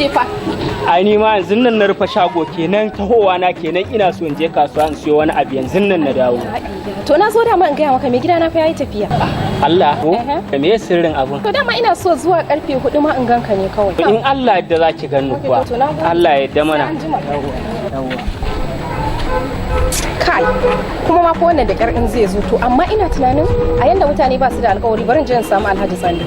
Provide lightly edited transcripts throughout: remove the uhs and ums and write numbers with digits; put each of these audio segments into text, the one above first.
Ce fa. Ai ni ma yanzu nan na rufe shago kenan, tahowa na kenan, ina so in je kasuwa in siyo wani abu, yanzu nan na dawo. To, na zo dama in gaya maka, mai gida na fa yayi tafiya. Allah ko? Ehe. Da me sirrin abun? To, dama ina so zuwa karfe 4 ma in ganka ne kawai. In Allah yadda za ki gani Okay, kuwa. to na gode. Allah ya yarda mana. Sai an jima. Yawwa. Kai, kuma ma fa wannan da kyar in zai zo. To, amma ina tunanin a yanda mutane ba su da alkawari, bari in je in samu Alhaji Tsalle.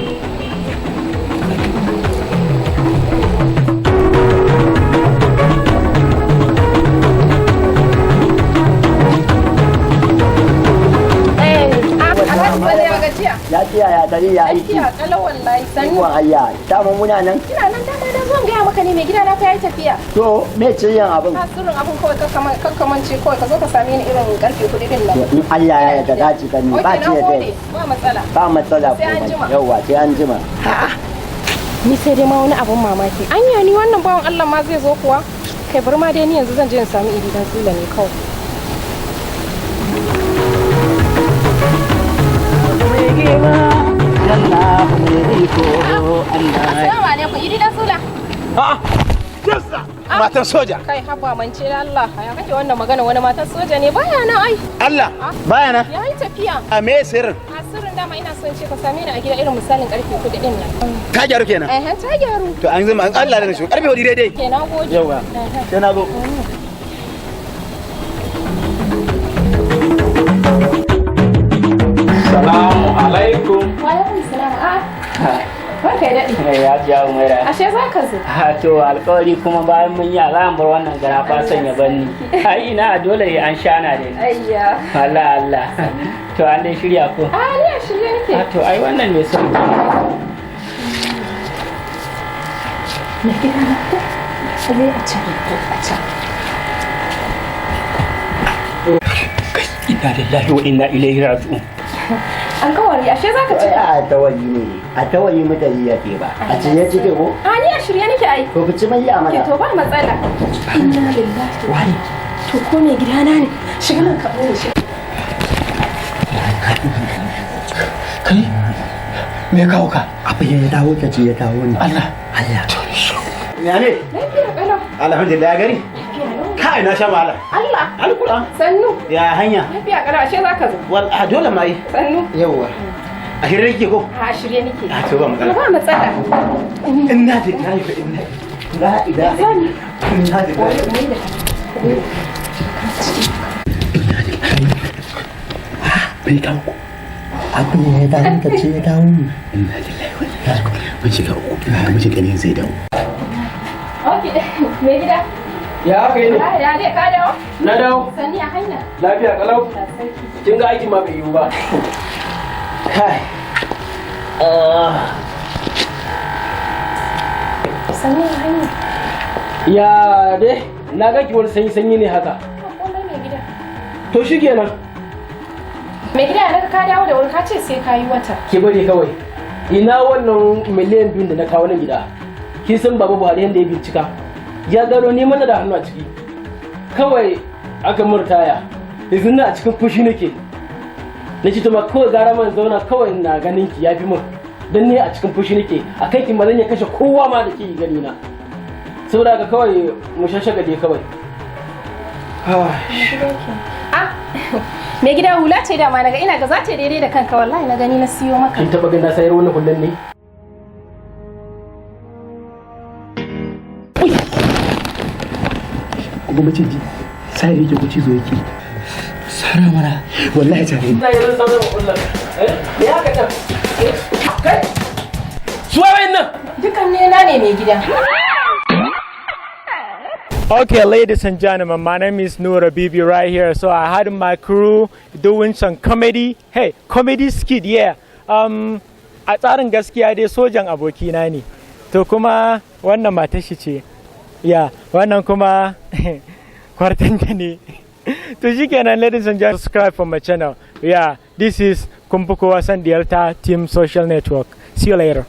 Eh, Alhaji Tsalle, ya gajiya? Lafiya, ya gari, ya aiki? Lafiya kalau wallahi, sannu. Ikon Allah, dama muna nan. Ina nan, dama na zo in gaya maka ne, mai gida na fa yayi tafiya. To, me sirrin abin? Ka sirrin abun kawai kakkamance, kawai ka zo ka same ni irin karfe 4 din nan. In Allah ya yarda za ki gani ba Ok, ci na da gode. Ba matsala. Ba matsala. Sai an Komai. jima. Yauwa, sai an jima. Ni sai dai ma wani abun mamaki. Anya ni wannan bawan Allah ma zai zo kuwa? Kai, bari ma dai, ni yanzu zan je in sami Idi dan Sula ne kawai. Assalamu alaikum, Idi dan Sula. Matan soja. Kai, haba mance da Allah. Ya kake wannan magana, wani matan soja ne baya nan ai. Allah baya na. Ya yi tafiya. A me sirrin? A sirrin, dama ina son ce ka same ni a gida irin misalin karfe 4 din nan. Ka gyaru kenan? Eh, ta gyaru. To, an zama an Allah da shi karfe 4 daidai. Ke, na gode. Yauwa. Ehe. Sai na zo. Salamu alaikum. Wa alaikum salam. Ah, barka ya daɗe. Ya ji Umaira. Ashe za ka zo. Ha, to alkawari kuma bayan mun yi za bar wannan gara fasan ya banni. Ai ina dole an shana da ni. Ayya. Allah Allah. To, an dai shirya ko? Ah, ni a shirye nake. Ha, to ai wannan mai sauki. Mai gida na ko? Sai a can, a can. Inna lillahi wa inna ilaihi raji'un. Alkawari, ashe za ka ci. Ai a tawayi ne, a tawayi mutane ya ke ba. A ciye cike ko? Ah, ni a shirye nake ai. To, ku ci mai Ke, mana. to ba matsala. Inna lillahi. Wai, To, ko mai gidana ne? Shiga nan ka ɓoye shi. Kai, me ya kawo ka? Abu ya dawo ta ce ya dawo ne. Allah. Allah. Ya ne? Lafiya kalau. Alhamdulillah, gari. Lafiya lau. Kai, na sha wahala. Allah. Alquran. Sannu. Ya hanya? Lafiya kalau, ashe za ka zo. Wal a dole mai. Sannu. Yauwa. A shirye kike ko? A shirye nake. A to ba matsala. Ba matsala. Inna lillahi wa inna la ilaha Zan. inna lillahi. Bai kawo ku. Abu ya dawo ta ce ya dawo ne. Inna lillahi wa inna ilaihi raji'un. Mun shiga uku. Mun shiga ne zai dawo. Ok, mai gida. Ya aka yi ne? Ah, ya dai, ka dawo? Na dawo. Sanni a hanya. Lafiya kalau. Allah sarki. Kin ga aikin ma bai yiwu ba. Kai. Sanni a hanya. Ya dai, na ga ki wani sanyi sanyi ne haka. Ba komai, mai gida. To shikenan. Mai gida, ya naga ka dawo da wuri, ka ce sai ka yi wata. Ki bari kawai. Ina wannan miliyan 2 da na kawo nan gida? Kin san Baba Buhari yanda ya bincika. Ya gano ni mana da hannu a ciki. Kawai aka murtaya. Yanzu na a cikin fushi nake. Na ce to ma kawai gara man zauna kawai na ganin ki yafi min. Dan ni a cikin fushi nake. A kai ki ma zan iya kashe kowa ma da ke gani na. Saboda haka kawai mu shashagade kawai. Ah, mai gida, hula ce dama naga ina ga za ta daidai da kanka, wallahi na gani na siyo maka. Kin taba ganin na sayar wani hullan ne? Kuma maciji sai yake ku cizo yake. Sara mana wallahi tare. Ina yanzu samun hullan. Eh? Me haka can? Eh? Kai! Suwa wayan nan? Dukan ne na ne, mai gida. Okay, ladies and gentlemen, my name is Noura Bibi right here. So I had my crew doing some comedy. Hey, comedy skit, yeah. A tsarin gaskiya dai sojan abokina ne. To, kuma wannan matar shi ce. Yeah, wannan kuma kwartanta ne. To shikenan, ladies and gentlemen, subscribe for my channel. Yeah, this is Kumpuko Wasan Delta Team Social Network. See you later.